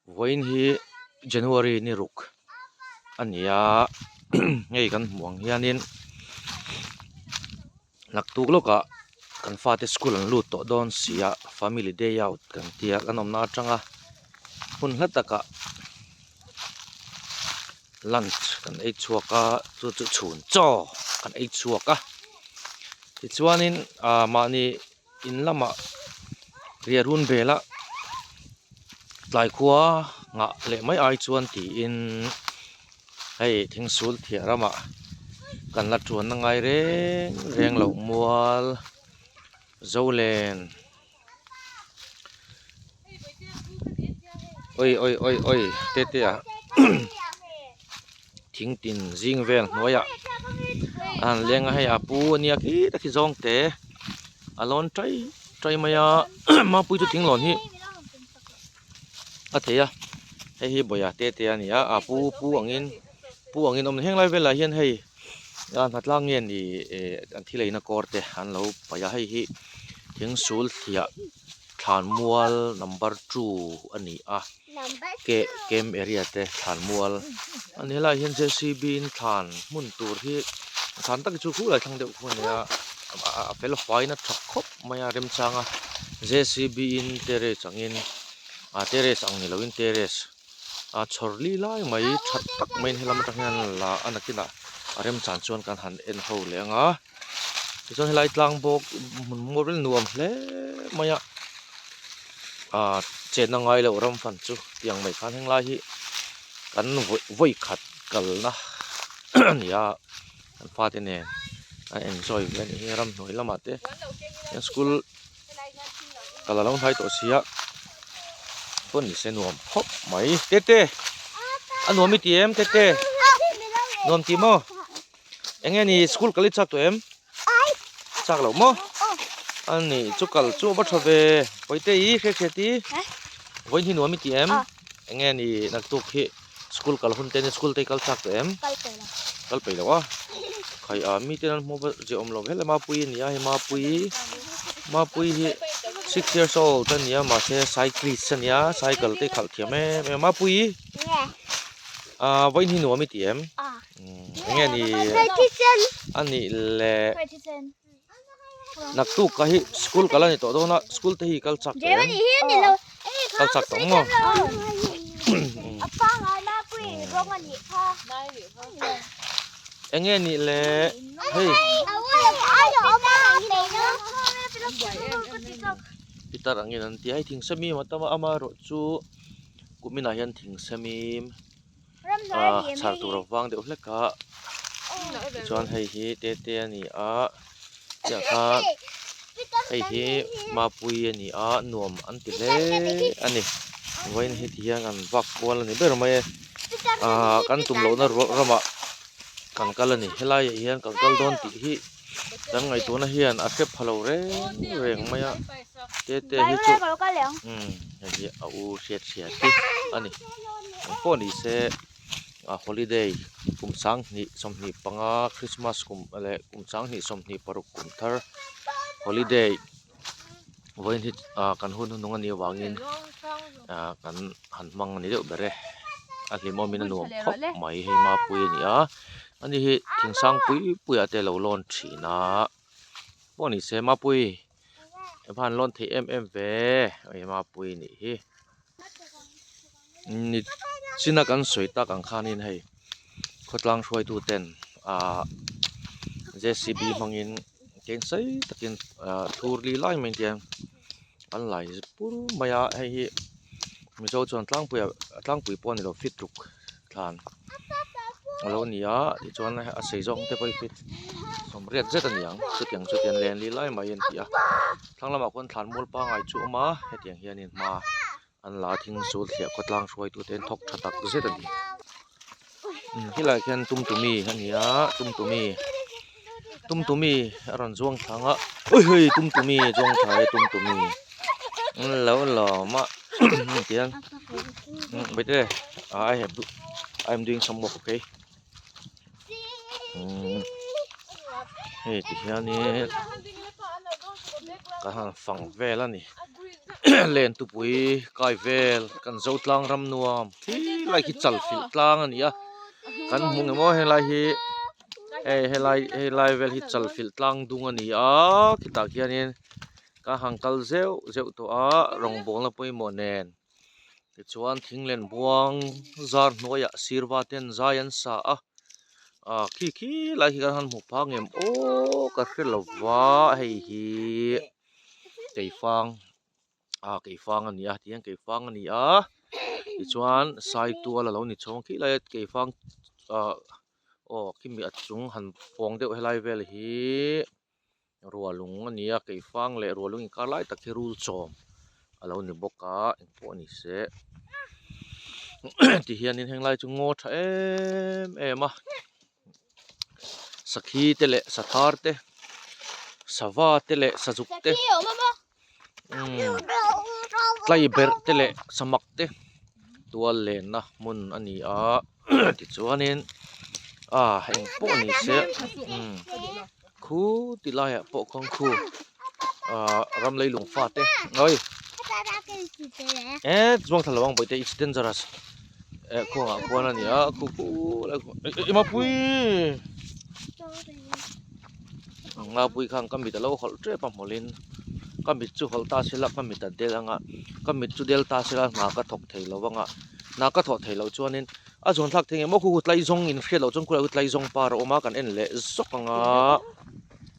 Vawiin hi January ni ruk a ni a hei kan hmuh ang hianin naktuk lawkah kan fate school an lut tawh dawn si a family day out kan tia kan awmna atanga hun hla takah lunch kan ei chhuak a chu chu chhun chaw kan ei chhuak a tichuanin ah mahni. In lamah riah run velah tlai khua nghah leh mai ai chuan tiin hei thingsul thiah ramah kan la tuanna ngai reng reng loh mual zo len awi awi awi awi te te ah thing tin zing vel hnuaiah a han leng a hei a pu ania khi tak hi zawng te a lawn tai tai mai a mapui chu thing lawn hi a thei a hei hi bawih te te a ni a a pu pu angin pu angin awm heng lai velah hian hei a hnatlang nge ni eh an thil eina kawr te an lo paih a hei hi thing sul thliah thlanmual number two a ni a. Keh camp area te thlan mual a ni helaiah hian j c b in thlan hmun tur hi thlan tak hi chu khulai thlang deuh khu a nia a fel faiin a tha khawp mai a remchang a j c b in terrace angin ah terrace ang ni loin terrace a chhawr li lai mai tha tak maiin helam atang hian la a nakinah a remchang chuan kan han en ho leh ang a tichuan helai tlang bawk hmun mawi nuam hle mai a ah chenna ngai loh ram fan chu tiang mai khan henglai hi kan vawi vawi khat kalna a ni a kan fate nen an enjoy ve a nih hi ramhnuai lamah te school kal alo hnai tawh sia pawn ni se nuam khawp mai tete a nuam i ti em tete nuam ti maw. Eng nge ni school kal i chak tawh em? Chak loh maw? A ni chu kal chu a va tha ve. Vawiin te i hriat hriat i vawiin hi nuam i ti em? Eng nge ni naktuk hi school kal hun te nia school te i kal chak tawh em? Kal peih lo a. Khai a mite an hmu va zia awm lo helai Mapuii a ni a hei Mapuii Mapuii hi six years old a ni a mahse cyclist a nia cycle te i khalh thiam em em a Mapuii ah vawiin hi nuam i ti em? Eng nge ni a nih le naktuk ka hi school kal a ni tawh dawn a school te hi kal chak tawh em kal chak tawh maw eng nge nih le hei pitar angin an ti a hei thingsemi amaherawh chu kuminah hian thingsemi. Ah chhar tur a vang deuh hlek a tichuan hei hi te te a ni a chiah kha hei hi mapui a ni a nuam an ti hle a ni vawiin heti hian an vak kual a ni ber mai e ah kan tum lohna ramah kan kal a ni helaiah hian kan kal dawn tih hi kan ngaihtuahna hian a hrep pha lo reng reng mai a te te hi chu umm hei hi a u hriat hriat hi a ni eng pawh ni se a holiday kum sanghnih 25 christmas kum leh kum sanghnih 26 kum thar holiday vawiin hi ah kan hun hnung a nih avangin ah kan han hmang a ni deuh ber e a hlimawmin a nuam khawp mai hei mapui a ni a ani hi thingsang pui pui ah te a lo lawn thin a pawh ni se mapui i va han lawn thei em em ve hei mapui a nih hi ni china kan sawi tak ang khanin hei khawtlang hruaitu ten ah j c b hmangin eng sei takin ah thur li lai mai hian an lai pur mai a hei hi mizo chuan tlangpuiah tlangpui pawh a ni lo fit ruk thlan a lo ni a tichuan a sei zawng te pawh hi fit sawmriat zet a ni ang chutiang chu tian len li lai mai an ti a thlang lamah khuan thlan mual pangngai chu a awm a hetiang hianin hma an la a thing sul thliah khawtlang hruaitute an thawk tha tak zet a ni helaiah khian tumtumi a ni a tumtumi tumtumi a rawn zuang thlang a awihawih tumtumi a zuang thla e tumtumi an lo lawm a tihian wait e I have I am doing some work okay hei tihianin ka han fang vel a ni. Lentupui kai vel kan zo tlang ram nuam khi lai khi chal filh tlang a ni a kan hmu nge maw helai hi hei helai helai vel hi chal filh tlang dung a ni a khitah khianin ka han kal zeuh zeuh tawh a rawngbawlna pawimawh nen tichuan thing len buang zar hnuaiah sirva ten zai an sa a ah khi khi lai khi kan han hmu phak ngem aw ka hre lo va hei hi keifang ah keifang a ni a tihian keifang a ni a tichuan saitual a lo ni chhawng khi laia keifang ah aw khimi a chung han pawng deuh helai vel hi rualung a ni a keifang leh rualung inkar lai tak hi rul chawm a lo ni bawk a engpawh a ni se tihianin henglai chu ngaw tha em em a sakhi te leh sathar te sava te leh sazuk te umm tlai berh te leh samak te tual lenna hmun a ni a tichuanin ah engpawh ni se umm khu ti laiah pawh khuan khu ah ram leilung fa te oi eh chuang thla lo ang bawihte it's dangerous eh khuangah khuan a ni a khu khu lai khu eh mapui mapui khan ka mit a lo hawlh tep a hmawlhin ka mit chu hawlh ta sela ka mit a del anga ka mit chu del ta sela hna ka thawk thei lo anga hna ka thawh theih loh chuanin a zawn thlak thei ngei maw khu khu tlai zawng in hriat loh chuan khulai khu tlai zawng par a awm a kan en leh zawk anga.